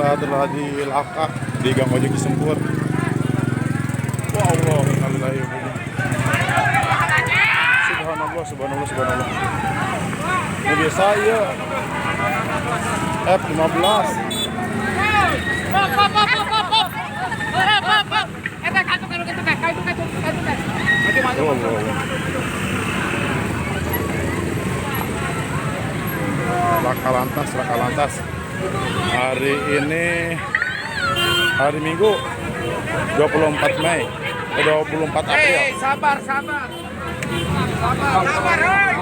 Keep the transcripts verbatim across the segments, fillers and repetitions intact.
Telah di Laka, di Gang Ojek Cisempur. Wah, Allah, innalillahi wa inna ilaihi. Subhanallah, subhanallah, subhanallah. Ini biasa, iya. F lima belas. Laka lantas, laka lantas. Hari ini hari Minggu, dua puluh empat Mei, eh, dua puluh empat April. Hei, sabar, sabar. Sabar, sabar, hei.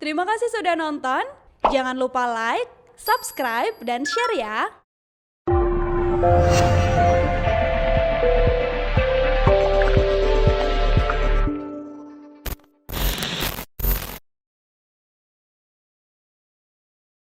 Terima kasih sudah nonton. Jangan lupa like, subscribe, dan share ya.